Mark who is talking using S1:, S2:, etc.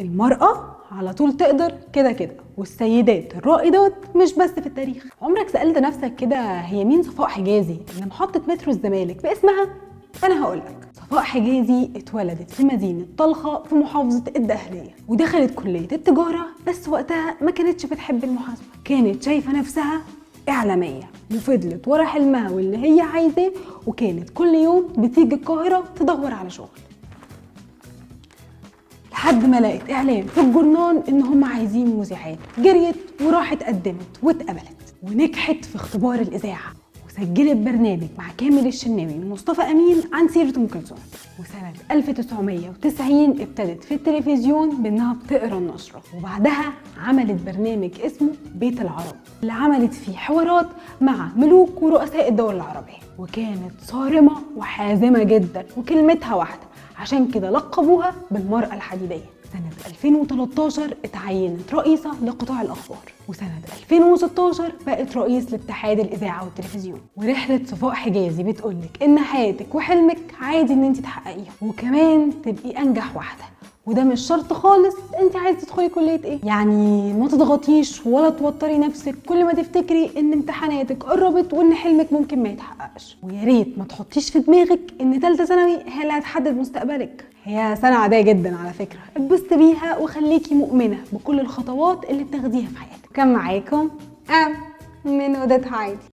S1: المرأة على طول تقدر كده كده، والسيدات الرائدات مش بس في التاريخ. عمرك سألت نفسك كده هي مين صفاء حجازي اللي محطة مترو الزمالك باسمها؟ أنا هقولك. صفاء حجازي اتولدت في مدينة طلخا في محافظة الدقهلية، ودخلت كلية التجارة، بس وقتها ما كانتش بتحب المحاسبة، كانت شايفة نفسها إعلامية، وفضلت ورا حلمها واللي هي عايزاه، وكانت كل يوم بتيجي القاهرة تدور على شغل، لحد ما لقت إعلان في الجورنال إن هم عايزين مذيعات. جريت وراحت قدمت واتقبلت ونجحت في اختبار الإذاعة، وسجلت برنامج مع كامل الشناوي ومصطفى أمين عن سيرة أم كلثوم. وسنة 1990 ابتدت في التلفزيون بإنها بتقرأ النشرة، وبعدها عملت برنامج اسمه بيت العرب اللي عملت فيه حوارات مع ملوك ورؤساء الدول العربية، وكانت صارمة وحازمة جدا وكلمتها واحدة، عشان كده لقبوها بالمرأة الحديدية. سنة 2013 اتعينت رئيسة لقطاع الأخبار، وسنة 2016 بقت رئيس لاتحاد الإذاعة والتلفزيون. ورحلة صفاء حجازي بتقولك إن حياتك وحلمك عادي إن انت تحققيها، وكمان تبقي أنجح واحدة، وده مش شرط خالص انت عايزه تدخلي كليه ايه. يعني ما تضغطيش ولا توتري نفسك كل ما تفتكري ان امتحاناتك قربت وان حلمك ممكن ما يتحققش. ويا ريت ما تحطيش في دماغك ان ثالثة ثانوي هي اللي هتحدد مستقبلك، هي سنة عادية جدا على فكرة، اتبسطي بيها وخليكي مؤمنة بكل الخطوات اللي بتاخديها في حياتك. كان معاكم من أوضة هايدي.